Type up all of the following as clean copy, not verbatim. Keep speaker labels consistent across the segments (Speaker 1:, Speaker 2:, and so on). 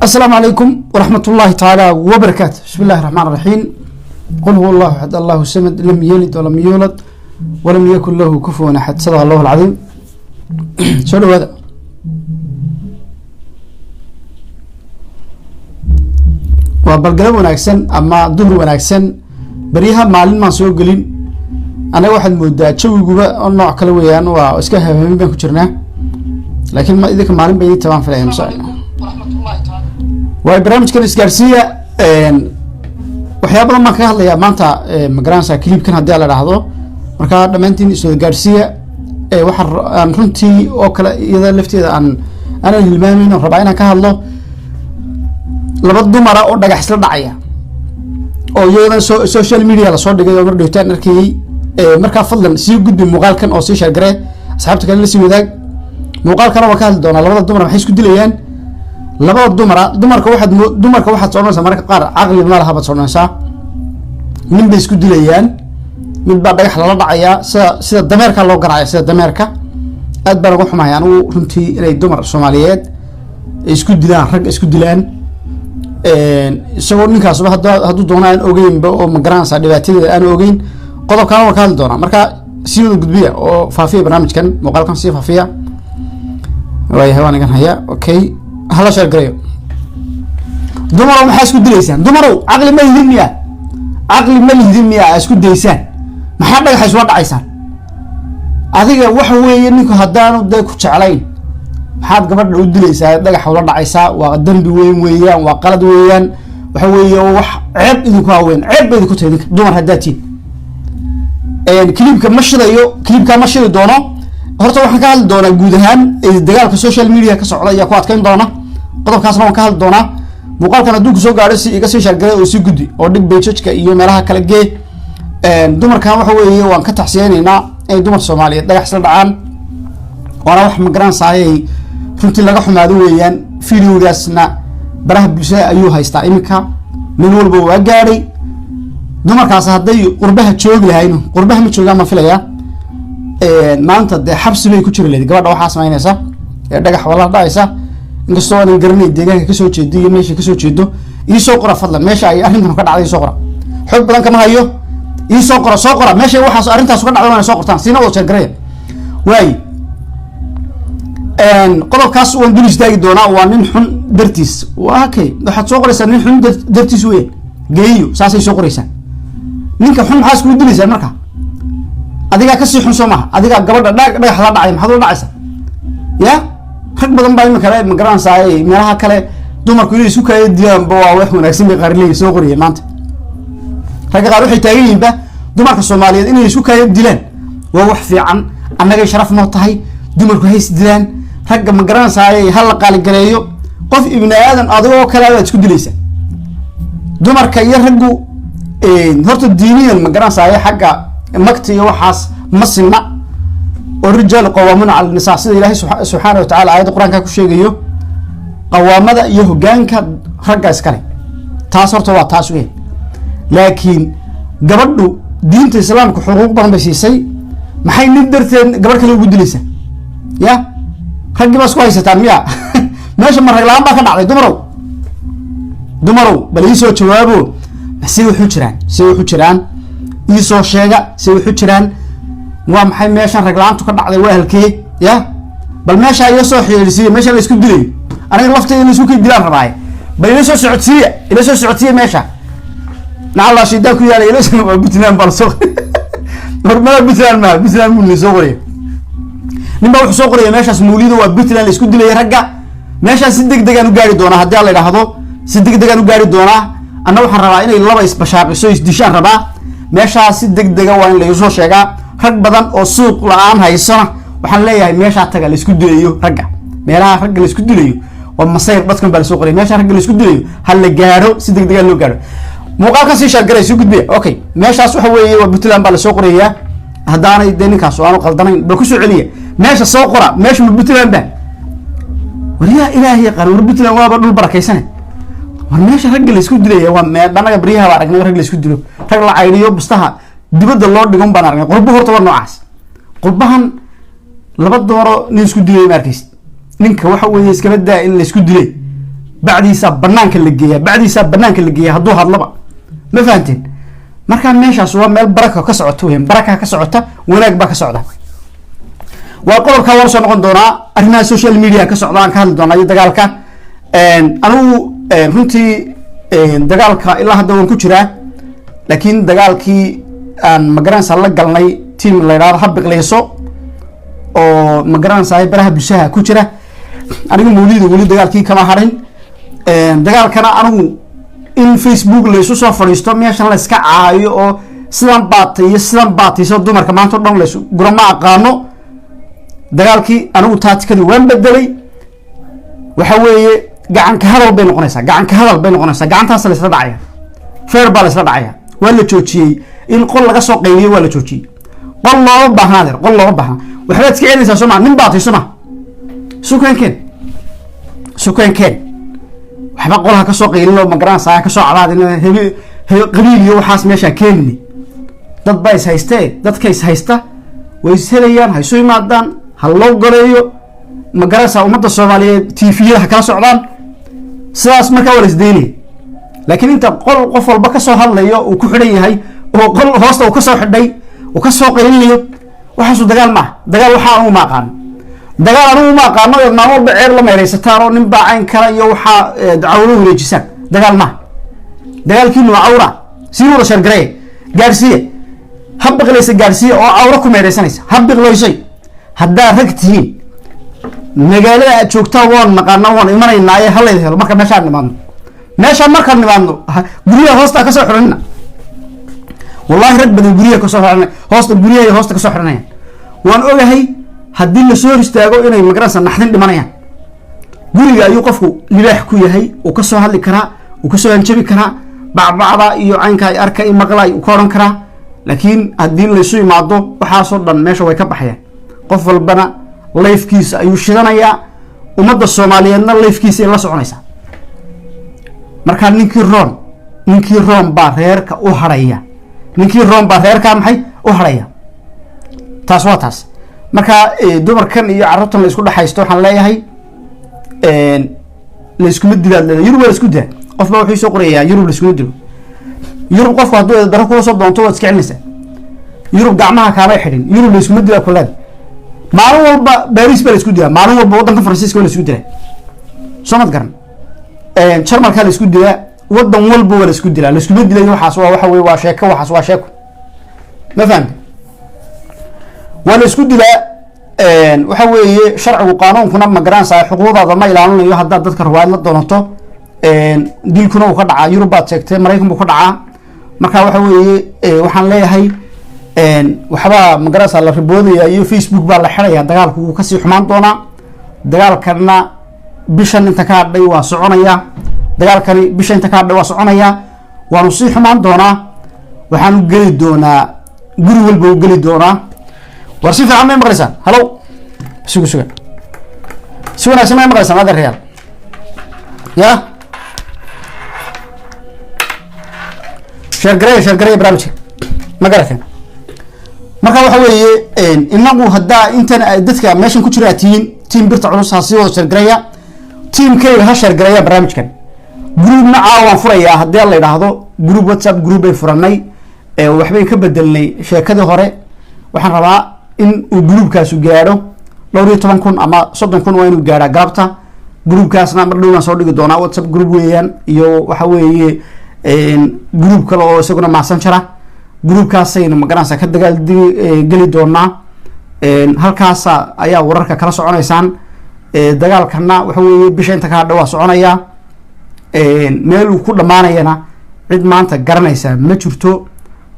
Speaker 1: Asalaamu calaykum waraxmat ullaahi tacaala wabarakaatu. Bismi illahi raxmaan raxiim. Qul huwa allahu axad, allahu samad, lam yalid walam yuulad walam yakun lahu kufuwan axad. Sadaqa allahu alcadiim. Soo dhawaada. Waa balgalab wanaagsan ama duhur wanaagsan. Beryaha maalin maan soo gelin annaga, waxaad moodaa jawiguba nooc kale weeyaan, waa iska habaamin baan ku jirnaa, laakiin ma idinka maalin ba idin tabaan filaya. Mase waay barnaamijkan isgaarsiiya, waxyaaba badan baan kaga hadlayaa maanta, magaranaysa clipkan haddii la dhahdo. Marka dhammaantiin iswada gaarsiiya. Waxaa aan runtii oo kale iyada lafteeda aan aanan hilmaameyn oon rabaa inaan ka hadlo laba dumara oo dhagax isla dhacaya oo iyadana social media lasoo dhigay oo mar dhowtaan arkayey. Markaa fadlan sii gudbi muuqaalkan oo sii sheergaree, asxaabta kale la sii wadaag. Muuqaalkana waan ka hadli doonaa labada dumar maxay isku dilayaan. Labada dumara, dumarka waxaad dumarka waxaad soconaysaa mararka qaar caqli ma laha baad soconaysaa. Nin bay isku dilayaan, mid baa dhagax lala dhacayaa, sida dameerka loo garacaya, sida dameerka. Aad baan uga xumahay anigu runtii inay dumar Soomaaliyeed isku dilaan, rag isku dilaan, isagoo ninkaasuba hadduu doono aan ogeynba oo magaranaysaa dhibaatadeeda aan ogeyn. Qodobkaana waan ka hadli doonaa. Marka sii wada gudbiya oo faafiya barnaamijkan, muuqaalkan sii faafiya. Waayahay, waan igan haya. Okay, hala sheergarayo. Dumarow, maxaa isku dilaysaan? Dumarow, caqli ma lihidin miya? Caqli ma lihidin miya? Aa isku daysaan, maxaa dhagaxa isula dhacaysaan? Adiga waxa weeye, ninku haddaanu dee ku jeclayn, maxaad gabadha u dilaysaa, dhagaxa ula dhacaysaa? Waa dembi weyn weeyaan, waa qalad weeyaan. Waxa weeye wax ceeb idinku haweyn, ceeb bay idinku tahay idinka dumar haddaad tihin. Clipka ma shidayo, clipka ma shidi doono. Horta waxaan ka hadli doonaa guud ahaan dagaalka social media ka socda ayaa ku adkeyn doona. Qodobkaasna waan ka hadli doonaa. Muuqaalkan hadduu kusoo gaadho, si iga sii shaargaray oo sii gudbi oo dhig page-ka iyo meelaha kale gee. Dumarkan waxa weeye waan ka taxsiyeynaynaa inay dumar Soomaaliyeed dhagax isla dhacaan, waana wax magaranaysaayay runtii laga xumaado weeyaan. Videogaasna baraha bulshada ayuu haystaa iminka, meel walba waa gaadhay. Dumarkaas hadday qurbaha joogi lahayn, qurbaha ma joogaan ma filaya, maanta dee xabsi bay ku jiri lahayd gabadha waxaa samaynaysa ee dhagax wala dhacaysa. Inkastoo aanan garanay deegaanka kasoo jeedo iyo meesha kasoo jeedo. Iisoo qora fadlan meesha ay arrintan ka dhacday, iisoo qora. Xog badan kama hayo, iisoo qora, soo qora meesha waxaas arrintaas ka dhacday, waana soo qortaan, siina wada sheergaraya. Waay, qodobkaas waan dul istaagi doonaa. Waa nin xun dartiis. Waa okay, waxaad soo qoraysaa nin xun dartiis weyn geeyo, saasay soo qoraysaa. Ninka xun maxaa iskugu dilaysaa? Marka adigaa kasii xun soo maha? Adigaa gabadha dhagax la dhacay, maxaad ula dhacaysaa? Ya rag badan baa imika ma garanaysaa meelaha kale dumarku inay isku kaaya dilaanba waa wax wanaagsan bay qaar leeyihin, soo qoriyeen maanta. Ragga qaar waxay taagan yihiinba dumarka Soomaaliyeed inay isku kaaya dilaan waa wax fiican, annagay sharaf noo tahay, dumarku hays dilaan, ragga ma garanaysaay ha la qaaligaleeyo. Qof ibni aadan adigoo kale baad isku dilaysaa. Dumarka iyo raggu horta diiniyan ma garanaysaay xagga magta iyo waxaas ma sinna, oo rijaalu qawaamuuna cala nisaa, sida Ilaahay subxaana wa tacala aayadda Qur-aanka ku sheegayo, qawaamada iyo hoggaanka ragga iskale. Taas horta waa taas weyn. Laakiin gabadhu diinta Islaamka xuquuq badan bay siisay. Maxay nin darteed gabadh kale ugu dilaysaa? Ya raggii baa isku haysataan miya? Meesha ma rag la-aan baa ka dhacday? Dumarow, dumarow, bal iisoo jawaabo, see wuxu jiraan? See wuxu jiraan? Iisoo sheega see wuxu jiraan. Waa maxay meeshan rag la-aantu ka dhacday? Waa halkee? Ya bal meeshaa ila soo xiriirsiiya, meesha la isku dilayo. Aniga lafteyda la isku kay dilaan rabaaye, bal ila soo socodsiiya, ila soo socodsiiya meesha. Nacallah shaydaan ku yaala. Ila soo waa Puntland baa lasoo hormada. Puntland maa Puntland buu soo qoraya. Nin baa wuxuu soo qoraya meeshaas mawlido waa Puntland la isku dilaya ragga. Meeshaas si deg degaan u gaari doonaa haddii la idhaahdo, si deg degaan u gaari doonaa. Anna waxaan rabaa inay laba isbashaaqiso, isdishaan rabaa. Meeshaas si deg dega waa in laisoo sheegaa. Rag badan oo suuq la-aan haysana waxaan leeyahay meeshaa taga la isku dilayo ragga, meelaha ragga la isku dilayo. Waa masayr dadkan baa lasoo qoraya. Meesha ragga la isku dilayo ha la gaadho, si deg degaan loo gaadho. Muuqaalkan sii shaargaray, sii gudbiya. Okay, meeshaas waxa weeye waa Puntland baa lasoo qorayaa. Haddaanay dee ninkaas aanu qaldanayn, bal kusoo celiya meesha, soo qora meesha, ma Puntland ba? War yaa Ilaahay yaqaan, war Puntland waaba dhul barakaysane. War meesha ragga la isku dilaya waa mee? Anaga baryaha baa aragnay rag la isku dilo, rag la caydhiyo, bustaha dibadda loo dhigon baan aragnay. Qurbo horta waa noocaas. Qurbahan laba dooro nin isku dilay ma arkaysid. Ninka waxa weeye iskaba daa in la isku dilay. Bacdiisaa banaanka la geeyaa, bacdiisaa banaanka la geeya hadduu hadlaba. Ma fahanteen? Markaa meeshaas waa meel baraka ka socota weyan, baraka ka socota, wanaag baa ka socda. Waa qodobkaa. Waan soo noqon doonaa arrimaha social media ka socda, aan ka hadli doonaa iyo dagaalka. Anigu runtii dagaalka ilaa hadda waan ku jiraa, laakiin dagaalkii aan magaranaysa la galnay team la yidhahdo habiqleyso oo magaranaysa baraha bulshaha ku jira, anigu Mawlida weli dagaalkii kama harin. Dagaalkana anigu in Facebook laysu soo fadhiisto, meeshan la iska caayo oo sidan baatay iyo sidan baatayso, dumarka maanta o dhan laysu guro, ma aqaano. Dagaalkii anigu taatikadii waan bedelay. Waxa weeye gacanka hadal bay noqonaysaa, gacanka hadal bay noqonaysaa. Gacantaas la isla dhacaya, feer baa la isla dhacaya. Waa la joojiyey in qol laga soo qayliyo, waa la joojiyey. Qol looma baahna, adeer, qol looma baahna. Waxbaad iska celinaysaa, soo ma? Nin baatay, soo ma? Sukeenkeen, sukeenkeen. Waxba qolha kasoo qaylin oo magaranaysaa kasoo cadaadin hebe qabiil iyo waxaas meeshaa keenini. Dad baa is haystee, dadka is haysta way is helayaan, ha isu yimaadaan, ha loo goleeyo, magaranaysaa, ummadda Soomaaliyeed TV-yada ha kala socdaan. Sidaas markaa waa la isdaynaya. Laakiin inta qol qof walba kasoo hadlayo uu ku xidhan yahay oo qol hoosta uu kasoo xidhay uu kasoo qaylinayo, waxaasu dagaal maaha. Dagaal waxaa anigu ma aqaano, dagaal anigu ma aqaano. Eed maalin walba ceeb la meeraysataan oo nin baa cayn kala iyo waxaa cawro wareejisaan, dagaal maaha. Dagaalkiinu waa cawra. Sii wada share gareeya, gaadhsiiya, ha biqlaysa, gaadhsiiya oo cawro ku meeraysanaysa. Ha biqlaysay, haddaa rag tihiin, magaalada aad joogtaan waan naqaana, waan imanaynaaye, halayda helo. Marka meeshaan nimaadno, meeshaan markaan nimaadno, guryaha hoosta kasoo xidhanina. Wallahi rag badan guryaha kasoo xidhan, hoosta guryaha hoosta kasoo xidhanayaan. Waan ogahay haddii lasoo hor istaago inay magaranaysa naxdin dhimanayaan. Guriga ayuu qofku libaax ku yahay, uu kasoo hadli karaa, uu kasoo hanjabi karaa, bacbacda iyo caynka ay arka i maqla uu ka odhan karaa. Laakiin haddii laysu imaado, waxaasoo dhan meesha way ka baxayaan. Qof walbana live-kiisa ayuu shidanayaa, ummadda Soomaaliyeedna live-kiisa ay la soconaysaa. Markaa ninkii roon, ninkii roon baa reerka u hadhaya, ninkii roon baa reerkaa maxay u hadhaya. Taas waa taas. Marka dumarkan iyo carruurtan la isku dhexaysto, waxaan leeyahay layskuma dilaad leedahay. Yurub waa la isku dilaa. Qof baa wuxuu soo qorayaa Yurub layskuma dilo. Yurub qofku hadduu daro kula soo doonto, waad iska celinaysaa. Yurub gacmaha kaamay xidhin. Yurub layskuma dilaa kuleed. Maalin walba Baris baa la isku dilaa, maalin walba waddanka Faransiiska waa la isku dilaa, soo mad garan? Jarmalkaa la isku dilaa, waddan walba waa la isku dilaa. Laiskuma dilayo waxaas waa waxa wey waa sheeko, waxaas waa sheeko. Ma fahamte? Waa la isku dilaa. Waxa weeye sharcigu, qaanuunkuna ma garanaysaa, xuquuqdaada ma ilaalinayo haddaad dadka riwaayad la doonato. Dilkuna uu ka dhacaa Yurub baad sheegtay, Maraykan buu ka dhacaa. Marka waxa weeye waxaan leeyahay waxbaa ma garanaysaa la riboodaya iyo Facebook baa la xidhaya. Dagaalku wuu kasii xumaan doonaa. Dagaalkana bishan inta ka hadhay waa soconaya. Dagaalkani bisha inta ka hadhay waa soconaya, waanu sii xumaan doonaa. Waxaanu geli doonaa guri walba u geli doonaa. War si fiican may maqlaysaan? Halow, suga, suga, si wanaagsan may maqlaysaan, adeerayaal? Ya share gareeya, share gareeya barnaamijka. Ma garateen? Marka waxa weeye inagu haddaa intan dadka meeshan ku jira aad tihiin team birta culus, ha sii wada share gareeya. Teamkayga ha share gareeya barnaamijkan. Groupna caawa waan furayaa haddii la idhaahdo. Group WhatsApp group bay furanay, waxbay ka bedelnay sheekadii hore. Waxaan rabaa in uu groupkaasu gaadho dhowr iyo toban kun ama 30,000, waa inuu gaadhaa galabta. Groupkaasna mar dhow baan soo dhigi doonaa. WhatsApp group weeyaan iyo waxa weeye group kale oo isaguna Messenger ah. Groupkaasaynu magaranaysa ka dagaal geli doonaa. Halkaasa ayaa wararka kala soconaysaan. Dagaalkana waxa weeye bisha inta ka hadha waa soconaya. Meel uu ku dhammaanayana cid maanta garanaysa ma jirto.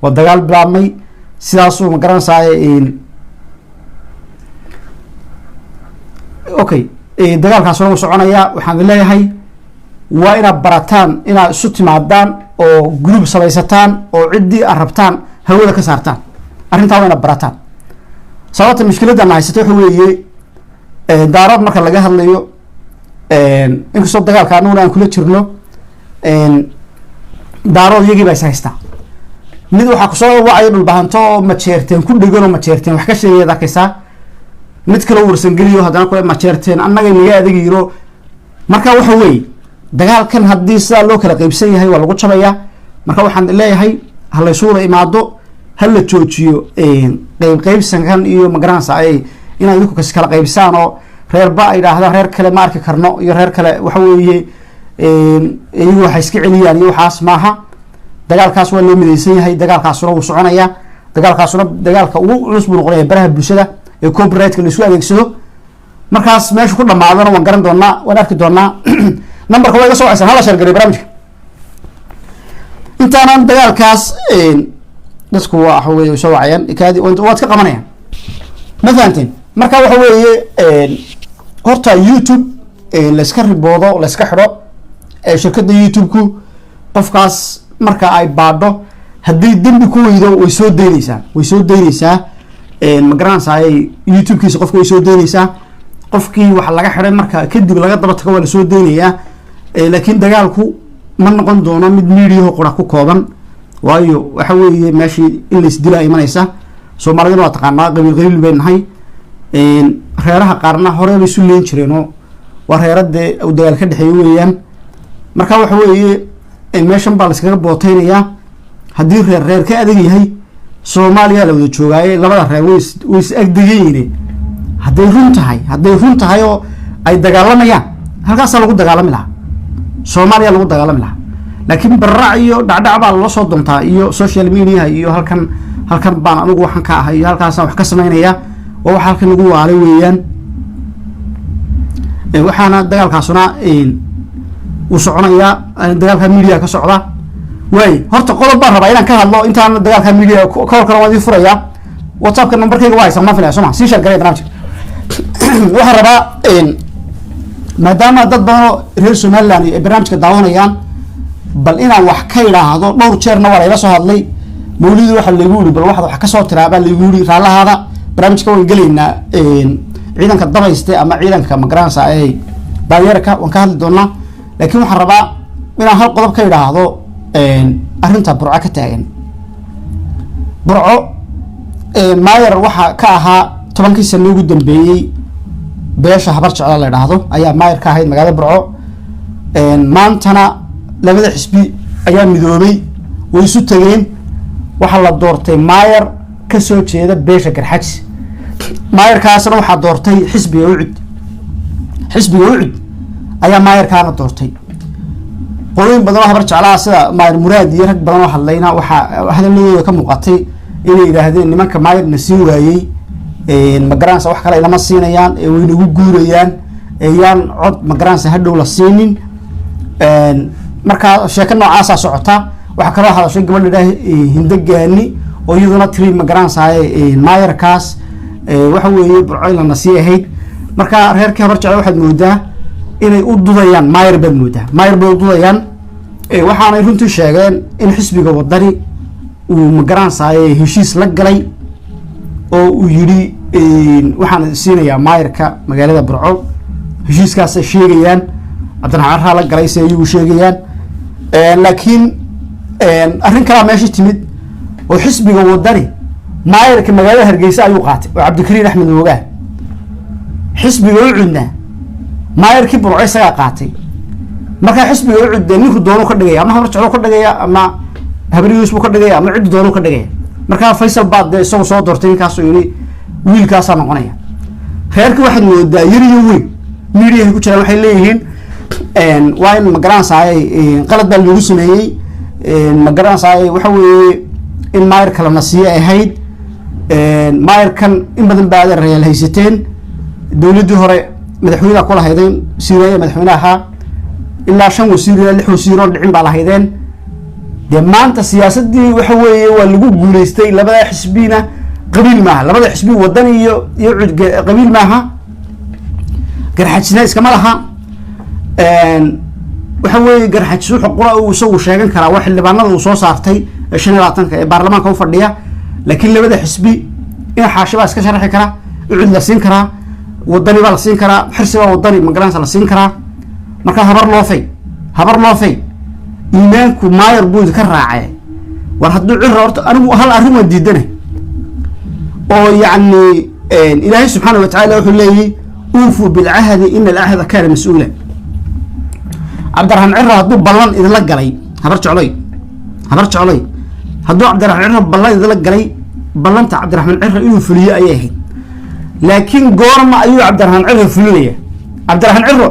Speaker 1: Waa dagaal bilaabmay, sidaasuu ma garanaysaa. Okay, dagaalkaasuna wuu soconaya. Waxaan idin leeyahay waa inaad barataan inaad isu timaadaan oo group samaysataan oo ciddii aad rabtaan hawada ka saartaan. Arrintaa waa inaad barataan. Sababta mushkiladdan haysato waxa weeye Daarood marka laga hadlayo, inkastoo dagaalka anaguna aan kula jirno, Daarood iyagii baa is haystaa. Mid waxaa kusoo wacaya Dhulbahanto oo Majeerteen ku dhegan oo Majeerteen wax ka sheegayaad arkaysaa. Mid kaloo Warsangeliyo haddana kule Majeerteen annagay naga adegiiro. Marka waxa weeye Dagaalkan haddii sidaa loo kala qaybsan yahay, waa lagu jabayaa. Marka waxaan leeyahay, ha laysu wada imaado, ha la joojiyo qeyb qeybsankan iyo magaranaysa ay inaad idinku kas kala qaybsaan oo reerba ay idhaahdaan reer kale ma arki karno iyo reer kale waxa weeye iyagu waxay iska celiyaan iyo waxaas maaha. Dagaalkaas waa loo midaysan yahay, dagaalkaasuna wuu soconaya. Dagaalkaasuna dagaalka ugu culus buu noqonaya baraha bulshada ee copyrightka la isku adeegsado. Markaas meesha ku dhamaadana waan garan doonaa, waan arki doonaa. Numberka waa iga soo wacaysan. Hala share garay barnaamijka. Intaanan dagaalkaas, dadku waa waxa weye soo wacayaan, kaadi waad ka qabanayaan, ma fahanteen? Marka waxa weeye, horta YouTube layska riboodo, layska xidho. Shirkadda YouTube-ku qofkaas marka ay baadho, haddii dembi ku weydo, way soo daynaysaa, way soo daynaysaa. Ma garanaysaay, YouTube-kiisa qofka way soo daynaysaa. Qofkii waxa laga xidhay marka kadib laga daba tago, waa lasoo daynayaa. Laakiin dagaalku ma noqon doono mid mediaho qura ku kooban, waayo waxa weeye meeshii in laisdilaa imanaysa. Soomaalidana waa taqaanaa, qabiil qabiil bay nahay. Reeraha qaarna hore bay isu leen jireenoo waa reera dee uu dagaal ka dhexeeyo weeyaan. Marka waxa weeye, meeshan baa laiskaga booteynayaa. Haddii reer reer ka adag yahay, Soomaaliya la wada joogaaye, labada reer way is agdegayiine. Hadday run tahay oo ay dagaalamayaan, halkaasaa lagu dagaalami lahaa, Soomaaliya lagu dagaalami lahaa. Laakiin bararac iyo dhacdhac baa lala soo doontaa iyo social mediaha iyo halkan baan anigu waxaan ka ahay iyo halkaasaan wax ka samaynaya. Waa waxa halkan lagu waalay weeyaan. Waxaana dagaalkaasuna uu soconayaa, dagaalka media ka socda. Waay, horta qodob baan rabaa inaan ka hadlo intaan dagaalka media ka hor kale. Waan idin furayaa WhatsAppka. Numberkayga waa haysan, maan filaya, soo ma? Sii share garay barnaamijka. Waxaan rabaa, maadaama dad badan oo reer Somaliland ay barnaamijka daawanayaan, bal inaan wax ka idhaahdo. Dhowr jeerna waa layla soo hadlay. Mawlidi waxaa laygu yiri, bal waxaad wax kasoo tiraa baa laygu yiri. Raallahaada, barnaamijka waan gelaynaa. Ciidanka dabayste ama ciidanka magaranaysa ee daayeerka waan ka hadli doonaa, laakiin waxaan rabaa inaan hal qodob ka idhaahdo arrinta Burco ka taagan. Burco maayar waxaa ka ahaa 10kii sano ugu dambeeyey beesha Habar Jecla la idhaahdo ayaa maayar ka ahayd magaalada Burco. Maantana labada xisbi ayaa midoobay, way isu tegeen. Waxaa la doortay maayar kasoo jeeda beesha Garxajis. Maayarkaasna waxaa doortay xisbiga UCID. Xisbiga UCID ayaa maayarkaana doortay. Qolooyin badan oo Habar Jeclaha, sida maayar Muraad iyo rag badan oo hadlayna, waxaa hadaladooda ka muuqatay inay yidhaahdeen nimanka maayarna siin waayey, magaranaysa, wax kale ilama siinayaan ee waynagu guurayaan, yaan cod magaranaysa hadhow la siinin. Markaa sheeko noocaasaa socota. Waxaa kaloo hadashay gabadha idhaah Hindagaani oo iyaduna tiri, magaranaysaay, maayarkaas waxa weeye Burco in lana sii ahayd. Marka reerkii Habar Jecla waxaad moodaa inay u dudayaan maayar, baad moodaa maayar bay u dudayaan. Waxaanay runtii sheegeen in xisbiga Wadani uu magaranaysaay heshiis la galay oo uu yidhi waxaan siinayaa maayarka magaalada Burco. Heshiiskaasay sheegayaan, Cabdiraxmaan raa la galay si iyagu sheegayaan. Laakiin arrin kalaa meesha timid oo xisbiga Wadani maayarka magaalada Hargeysa ayuu qaatay oo Cabdikariin Axmed Moogaa. Xisbiga UCIDna maayarkii Burco isagaa qaatay. Markaa xisbiga UCID dee ninku doonu ka dhigaya, ama Habar Jeclo ka dhigaya, ama Habaryus buu ka dhigaya, ama ciddu doonu ka dhigaya. Markaa Faysal baa dee isagu soo doortay ninkaasoo yidhi wiilkaasaa noqonaya. Reerka waxaad moodaa yar iyo weyn mediahay ku jiraan, waxay leeyihiin waa in magaranaysaay qalad baa loogu sameeyey, magaranaysaay, waxa weeye in maayar kalena siiye ahayd. Maayarkan in badan baa adeerayaal haysateen. Dowladdii hore madaxweyneha kula haydeen, Siiraaya madaxweyne ahaa, ilaa shan wasiir ilaa lix wasiir oo dhicin baa la haydeen. Dee maanta siyaasaddii waxa weeye waa lagu guuleystay. Labada xisbina qabiil maaha, labada xisbi Wadan iyo UCID qabiil maaha, Garxajisna iskama laha. Waxa weeye Garxajis wuxuu qura uu isagu sheegan karaa waa xildhibaanada uu soo saartay ee 25-ka ee baarlamaanka u fadhiya. Laakiin labada xisbi in Xaashi baa iska sharxi kara, UCID la siin karaa, Wadani baa la siin karaa, Xirsi baa Wadani magaranaysa la siin karaa. Marka habar loofay, habar loofay, iimaanku maayar buu idinka raacee. War hadduu Cira, horta anigu hal arrin waan diidana oo yacni Ilaahay subxaana wa tacala wuxuu leeyahy: "أوفوا بالعهد إن العهد كان مسؤولا." Cabdiraxmaan Ciro hadduu ballan idinla galay, Habar Jecloy, Habar Jecloy, hadduu Cabdiraxmaan Ciro ballan idinla galay, ballanta Cabdiraxmaan Ciro inuu fuliyo ayay ahayd. Laakiin goorma ayuu Cabdiraxmaan Ciro fulinaya? Cabdiraxmaan Ciro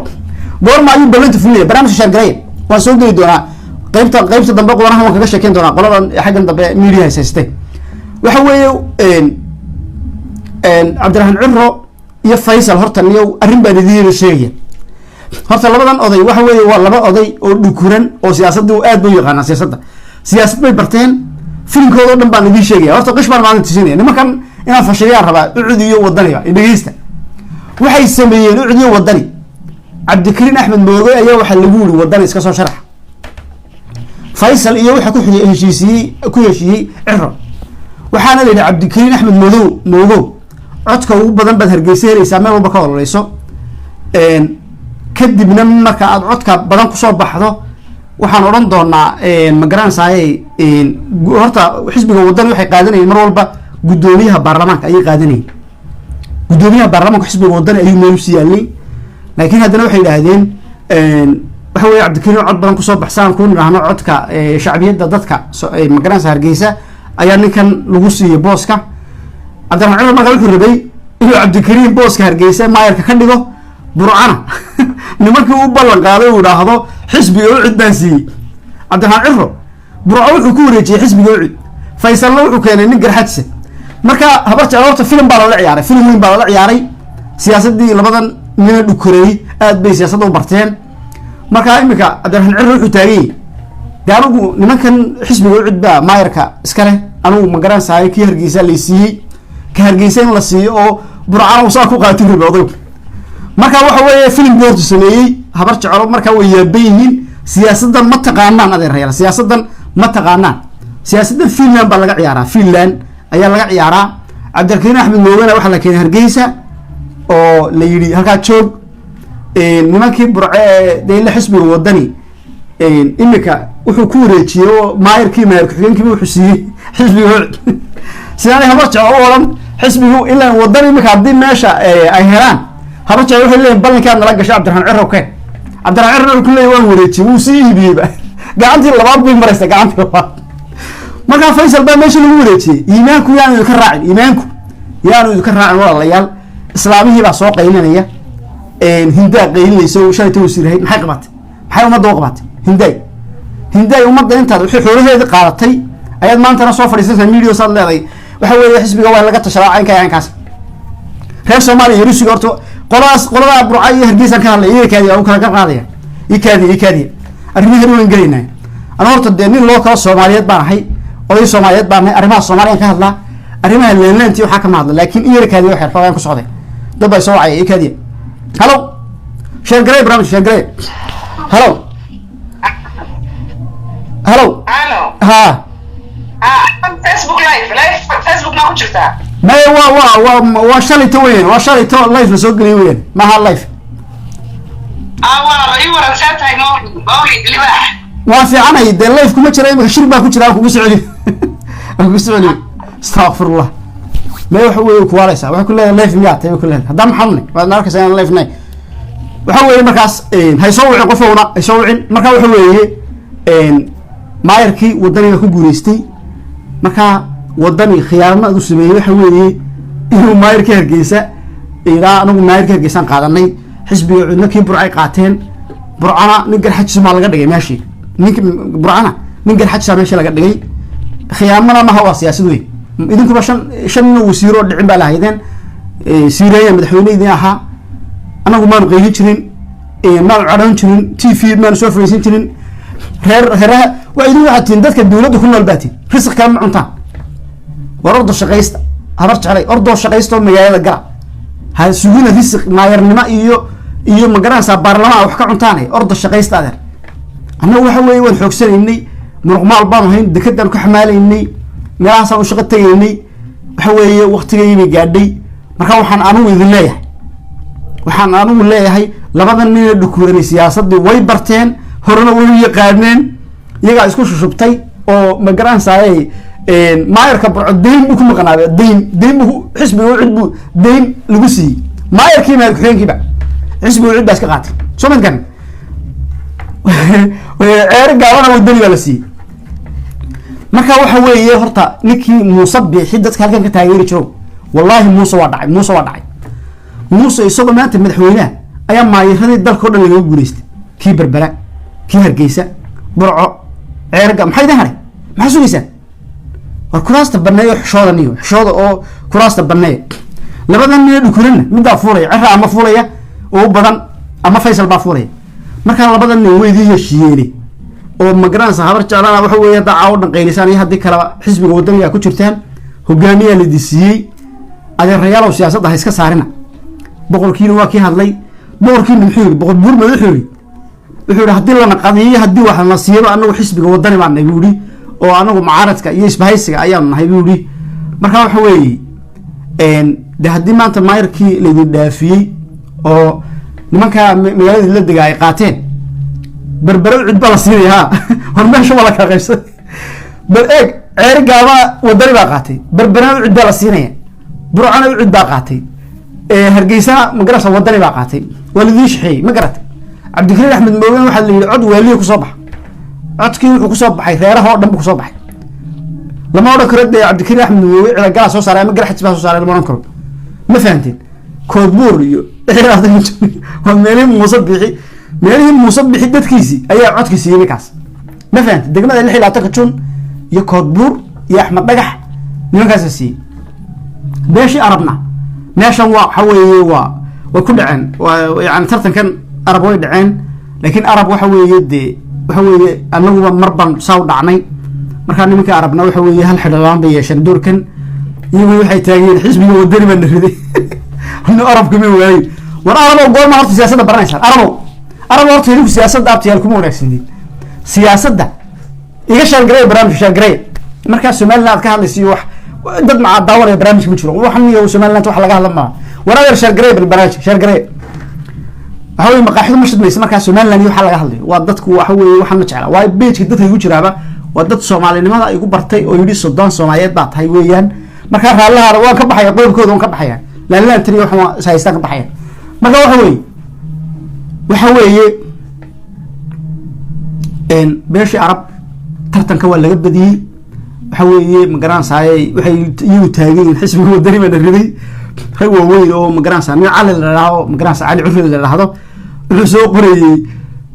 Speaker 1: goorma ayuu ballanta fulinaya? Barnaamijka share gareeya, waan soo geli doonaa qaybta dambe. Qodanaha waan kaga sheekeyn doonaa qoladan xaggan dambe media haysayste. Waxa weeye, Cabdiraxmaan Ciro iyo Faysal, horta niyow arrin baan idiin sheegaya. Horta labadan oday waxa weeye waa laba oday oo dhukuran oo siyaasadda aad bay u yaqaanaan. Siyaasadda, siyaasad bay barteen. Filimkooda o dhan baan idiin sheegaya. Horta qish baan maalin tusinaya nimankan inaan fashiliyaan rabaa, UCID iyo Wadaniba. Dhegeysta, waxay sameeyeen UCID iyo Wadani. Cabdikariin Axmed Mooge ayaa waxaa lagu yiri Wadani iska soo sharax. Faysal iyo waxa ku heshiisiyey, ku heshiiyey Ciro. Waxaana la yidhi, Cabdikariin Axmed Modow Moogow, codka ugu badan baad Hargeysa helaysaa, meel walba ka ololeyso. Kadibna marka aad codka badan kusoo baxdo, waxaan odhan doonaa, ma garanaysaay, horta xisbiga Wadani waxay qaadanayeen mar walba guddoomiyaha baarlamaanka ayay qaadanayeen. Guddoomiyaha baarlamaanka xisbiga Wadani ayuu meel usii yaalay. Laakiin haddana waxay yidhaahdeen, waxa weye, Cabdikariin cod badan kusoo baxsaan ku nidhaahno, codka shacbiyadda dadka, ma garanaysa, Hargeysa ayaa ninkan lagu siiyey booska. Cabdiraxmaan Cumar markaa wuxuu rabay inuu Cabdikariin booska Hargeysa maayarka ka dhigo, Burcana nimankii u ballan qaaday uu idhaahdo xisbiga UCID baan siiyey. Cabdiraxmaan Ciro Burco wuxuu ku wareejiyey xisbiga UCID. Faysalna wuxuu keenay nin Garxajise. Marka Habar Jecel horta filim baa lala ciyaaray, filim weyn baa lala ciyaaray. Siyaasaddii labadan nina dhukureeyey aad bay siyaasadda u barteen. Marka iminka Cabdiraxmaan Ciro wuxuu taagan yahay, de anigu nimankan xisbiga UCID baa maayarka iska leh, anigu ma garanaysaay, kii Hargeysa lay siiyey, ka Hargeysa in la siiyo oo Burcana saa ku qaati rabe odaygu. Marka waxa weeye filim buu horta sameeyey. Habar Jecelo marka way yaaban yihiin. Siyaasaddan ma taqaanaan, adeerayaal, siyaasaddan ma taqaanaan. Siyaasaddan Finland baa laga ciyaaraa, Finland ayaa laga ciyaaraa. Cabdikariin Axmed Moogana waxaa la keenay Hargeysa oo la yidhi halkaa joog. Nimankii Burce ee dee ila xisbiga Wadani imika wuxuu ku wareejiyey oo maayarkii, maayar ku-xigeenkiiba wuxuu siiyey xisbiga. Sidaanay Habar Jeclo u odhan xisbigu ilaa Wadani imika haddii meesha ay helaan, Habar Jeclo waxay leeyihin ballankaad nala gashay Cabdiraxmaan Ciro keen. Cabdiraxmaan Cirona wuxuu ku leeyahy waan wareejiyey, wuu sii iibiyeyba, gacantii labaad bay maraysa, gacantii labaad. Markaa Faysal baa meesha lagu wareejiyey. Iimaanku yaanu idinka raacin, iimaanku yaanu idinka raacin, walaalayaal. Islaamihii baa soo qaylinaya, Hindaa qaylinaysa oo shalayta wasiir ahayd. Maxay qabatay? Maxay ummadda u qabatay Hindaay? Hindaay, ummadda intaad wixii xoolaheedii qaadatay ayaad maantana soo fadhiisanaysaa media, saad leedahay waxa weeye xisbiga waa laga tashadaa, caynka caynkaas. Reer Soomaaliya iyo Rusiga, horta qoladaas, qoladaa Burca iyo Hargeysaan ka hadlay, iyaga kaadiya u kala gar qaadaya. Ikaadiya, ikaadiya, arrimahan waan gelaynaa. Ana horta dee nin loo kalo Soomaaliyeed baan ahay, oday Soomaaliyeed baan ahay. Arrimaha Soomaaliyaan ka hadlaa, arrimaha leenleenti waxaa kama hadla. Laakiin in yara kaadiya, waxyar xoogaan ku socday, dad baa soo wacaya, ikaadiya. Halo, share garey barnaamij, share garey. Halo, halo.
Speaker 2: Halo.
Speaker 1: Ha.
Speaker 2: Ah, Facebook live, live Facebook ma ku jirtaa?
Speaker 1: Maya, waa shalayto weyan, waa shalayto live la soo geliyay weyan, maaha live.
Speaker 2: Ah, walaalo, ii waran, see tahay Mawlid, Mawlid Libaax?
Speaker 1: Waan fiicanay. Dee live kuma jira imika, shir baa ku jira. Aan kugu soo celiyo, aan kugu soo celiyo. Astaqfirullah. Maya, waxa weeye kuwaaleysaa, waxay ku leedahay live miyaa tahay, bay ku leedahay. Haddaan maxalnay waad arkaysaa inaan live nay. Waxa weeye markaas hay soo wicin, qofowna hay soo wicin. Marka waxa weeye maayarkii Wadaniga ku guuleystay. Marka Wadani khiyaanada u sameeyey waxa weeye inuu maayarkii Hargeysa ilaa anagu maayarkii Hargeysaan qaadanay, xisbiga cudna kii Burcay qaateen. Burcana nin Garxajis maa laga dhigay meeshii, ninki Burcana nin Garxajisaa meeshii laga dhigay. Khiyaamana maha, waa siyaasad wey. Idinkuba shan nin oo wasiiro dhicin baa lahaydeen. Siireeya madaxweyne idin ahaa. Anagu maanu qaylin jirin, maanu cadhoon jirin, TV maanu soo fadhiisan jirin. Reer reeraha waa idin, waxaad tihiin dadka dawladda ku nool baa tihin, risiq kale ma cuntaan. War ordo shaqaysta, Habar Jeclay, ordoo shaqaysta oo magaalada gala. Ha sugina risiq maayarnimo iyo magaranaysaa baarlamaan wax ka cuntaane, ordo shaqaysta, adeer. Annagu waxa weeye waan xoogsanaynay, muruqmaal baanu hayn, dekadaan ka xamaalaynay, meelahaasaan u shaqo tegaynay. Waxa weeye waktigaybay gaadhay. Marka waxaan anigu idin leeyahay, waxaan anigu leeyahay, labada nina dhukuranay siyaasaddii way barteen, horena way u yaqaaneen, iyagaa isku shushubtay oo ma garanaysaay. Maayarka Burco dayn buu ku maqnaabay, dayn buu xisbiga UCID buu dayn lagu siiyey. Maayarkii, maayar ku-xigeenkiiba xisbiga UCID baa iska qaatay. Soo mad garan. Ceeri Gaabana Wadani baa la siiyey. Marka waxa weeye, horta ninkii Muuse Biixi dadka halkan ka taageeri jiro, wallaahi Muuse waa dhacay, Muuse waa dhacay. Muuse isagoo maanta madaxweynaha ayaa maayiradii dalka o dhan lagaga guuleystay, kii Berbera, kii Hargeysa, Burco, Ceerga. Maxaa idin haray? Maxaa sugaysaan? War kuraasta baneeyo, xishooda niyo, xishooda oo kuraasta baneeya. Labadan nina dhukurana middaa fuulaya, Cira ama fuulaya oo u badan ama Faysal baa fuulaya. Markaa labadan nin way idin heshiiyeene oo magaranaysa Habar Jeclana waxa weeye, haddaa caawo dhan qaylisaan iyo haddii kaleba, xisbiga Wadaniga ku jirtaan, hogaamiyaa la idin siiyey. Adeerayaalow, siyaasadda ha iska saarina. Boqorkiina waa kii hadlay. Boqorkiina muxuu yidhi? Boqor Buurmad wuxuu yidhi haddii lana qadiyo, haddii wax lana siiyaba, anagu xisbiga Wadani baan nahay, buu yidhi, oo anagu mucaaradka iyo isbahaysiga ayaanu nahay, buu yidhi. Marka waxa weeye, de haddii maanta maayarkii laydin dhaafiyey oo nimanka magaaladii la dega ay qaateen, Berbere cid baa la siinaya. Ha, war meesha waa la kala qaybsaday. Bal eeg, Ceeri Gaaba Wadani baa qaatay, Berberena cid baa la siinaya, Burcana cid baa qaatay, Hargeysana magarasa Wadani baa qaatay. Waa laidiin shaxeeyey, ma garatay? Cabdikariin Axmed Moogen waxaa la yidhi cod waaliya kusoo baxa. Codkii wuxuu kusoo baxay reeraha oo dhan bu kusoo baxay. Lama odhan karo dee Cabdikariin Axmed Mooge Cidagalaa soo saaray ama Garxajis baa soo saaray, lama odhan karo. Ma fahanteen? Koodbuur iyo waa meelihii Muuse Bixi, meelihii Muuse Bixi dadkiisii ayaa codki siiyey ninkaas. Ma fahanteen? Degmada 26-ka Jun iyo Koodbuur iyo Axmed Dhagax nimankaasa siiyey. Beeshii Arabna meeshan waa waxa weeye, waa way ku dhaceen, waa yani tartankan Arab way dhaceen. Laakiin Arab waxa weeye, dee waxa weeye, anaguba mar baan saa u dhacnay. Markaa nimanka Arabna waxa weeye hal xildhibaan bay yeesheen doorkan. Iyagu waxay taageen xisbiga Wadani baa na riday. No, Arabka ma waayin. War Arabow, goorma horta siyaasadda baranaysaan? Arabow, Arab, horta idinku siyaasadda abtiyaal kuma wanaagsanidin siyaasadda. Iga share gareeya barnaamijka, share gareeya. Markaa Somaliland aad ka hadlaysa iyo wax dad macaa daawanaya barnaamijka ma jiro. Waxan iyo Somaliland wax laga hadla maaha. War adeer, share gareeya bal barnaamijka, share gareeya. Waxa weye, maqaaxidu ma shidmaysa markaa Somaliland iyo waxa laga hadlayo. Waa dadku waxa weeye waxaan ma jecla, waayo page-ka dadka igu jiraaba waa dad Soomaalinimada igu bartay oo yidhi soddon Soomaaliyeed baa tahay weeyaan. Markaa raallahaada waan ka baxaya, qodobkooda waan ka baxaya, laalilaan tiriyo waxaan is haystaan ka baxaya. Marka waxa weeye, beeshii Arab tartanka waa laga badiyey. Waxa weeye, magaranaysaay, waxay iyagu taagan yihiin xisbiga Wadani baa na riday. Rag waaweyn oo magaranaysa, nin Cali la dhahdo, magaranaysa Cali Curri la dhahdo, wuxuu soo qorayey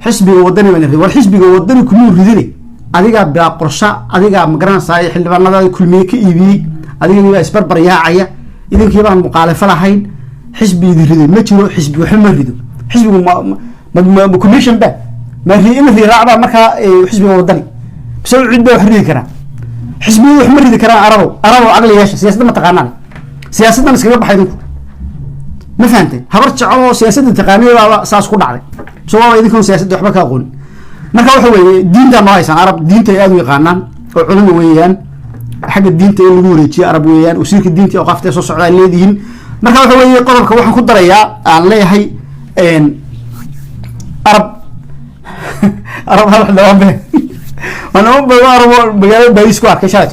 Speaker 1: xisbiga Wadani baa na riday. War xisbiga Wadani kumuu ridine, adigaa bilaa qorsha, adigaa magaranaysaay xildhibaanadaada Kulmiye ka iibiyey, adigii baa isbarbar yaacaya, idinkii baan muqaalifo lahayn. Xisbi idin riday ma jiro. Xisbi waxba ma rido. Xisbigu ma commission ba ma in riiraacbaa? Markaa xisbiga Wadani mise cid baa wax ridi karaa? Xisbiyadu wax ma ridi karaan. Arabow, Arabow, caqli yeesha. Siyaasadda ma taqaanaan, siyaasaddan iskaga baxay idinku. Ma fahanteen? Habar Jecel oo siyaasadda taqaanay baaba saas ku dhacday, mise waaba idinkoon siyaasadda waxba ka aqoonin. Marka waxa weeye, diintaa noo haysaan. Arab diinta ay aada u yaqaanaan oo culimo weeyaan. Xagga diinta in lagu wareejiyo Arab weeyaan, wasiirka diinta oo qaftee soo socdaa leedihiin. Marka waxa weeye, qodobka waxaan ku darayaa aan leeyahay, Arab, Arab hal xildhibaan be waa niman badan Arab oo magaalada Baris ku arkay shalay.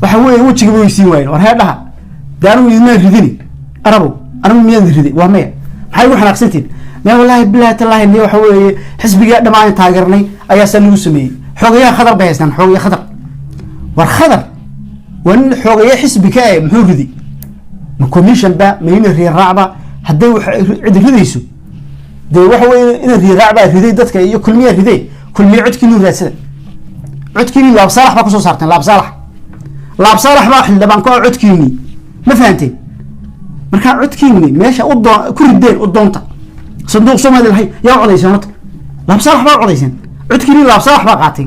Speaker 1: Waxa weeye, wejiga way siin waayeen. War heedhaha, dee anigu idinmaan ridini. Arabow, anigu miyaan riday? Waa maya. Maxay ugu xanaaqsantihin? Maya, wallahi bilahi tallahi niyo, waxa weeye, xisbigaa dhammaan taageernay ayaa saa lagu sameeyey. Xogayaha Khadar bay haystaan, xogaya Khadar. War Khadar waa nin xoogaya xisbi ka eh, muxuu ridi? Ma commission ba? Ma ina riiraacba? Hadday wax cid ridayso, dee waxa weye, ina riiraac baa riday dadka iyo Kulmiyaa riday. Kulmiye codkiinu raadsada, codkiini Laab Saalax baa kusoo saarteen. Laab Saalax, Laab Saalax baa xildhibaan ku ah codkiini. Ma fahanteen? Markaa codkiini meesha u doon ku rideen u doonta sanduuq Soomaali lahay yaa codayseen? Horta Laab Saalax baa codayseen, codkiini Laab Saalax baa qaatay.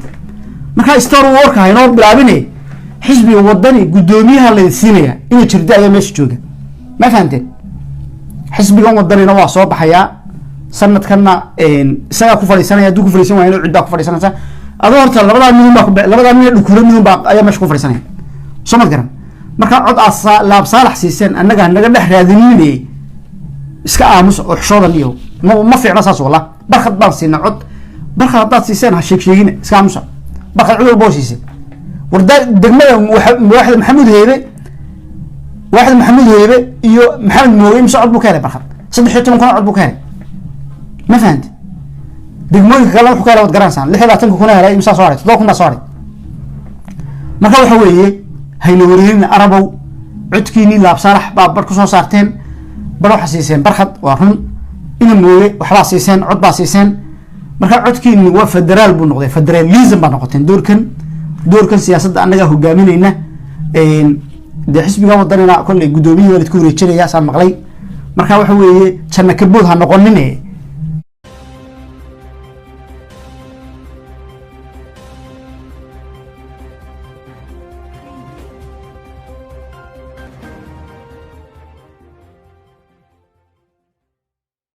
Speaker 1: Markaa star warka haynoo bilaabine, xisbiga Wadani guddoomiyaha laydin siinaya inuu jirda ayaa meesha jooga. Ma fahanteen? Xisbigan Wadanina waa soo baxayaa sanadkanna, isagaa ku fadhiisanaya. Hadduu ku fadhiisan waayana, cid baa ku fadhiisanaysa. Adoo horta labadaa midun baa ku labadaa nin dhukuro midun baa ayaa meesha ku fadhiisanaya. Soo mad garan? Markaa cod aad Laab Saalax siiseen annaga naga dhex raadinine, iska aamusa oo xishoodan iyo ma fiicna saas. Wallah, Barkhad baan siinay cod. Barkhad haddaad siiseen, ha sheeg sheegina, iska aamusa. Barkhad cid walba oo siiseen. Warda degmada waaxda Maxamuud Heybe, waaxda Maxamuud Heybe iyo Maxamed Mooge, mise cod buu ka helay Barkhad? 13,000 cod buu ka helay. Ma fahanti? Degmooyinka kalena wuxuu ka helay waad garanaysaan. 26-ka kuna helay, imsaa soo haray? 7,000 baa soo haray. Marka waxa weeye, hayna wareerina Arabow. Codkiinii Laabsaalax baa bar kusoo saarteen, bar waxaa siiseen Barkhad, waa run. Ina Mooge waxbaa siiseen, cod baa siiseen. Marka codkiini waa federaal buu noqday, federalism baa noqoteen. Doorkan siyaasadda annagaa hogaaminayna. Dee xisbiga Wadanina kolley guddoomiyihii waa laidku wareejinaya, saan maqlay. Marka waxa weeye, janna kabood ha noqonine.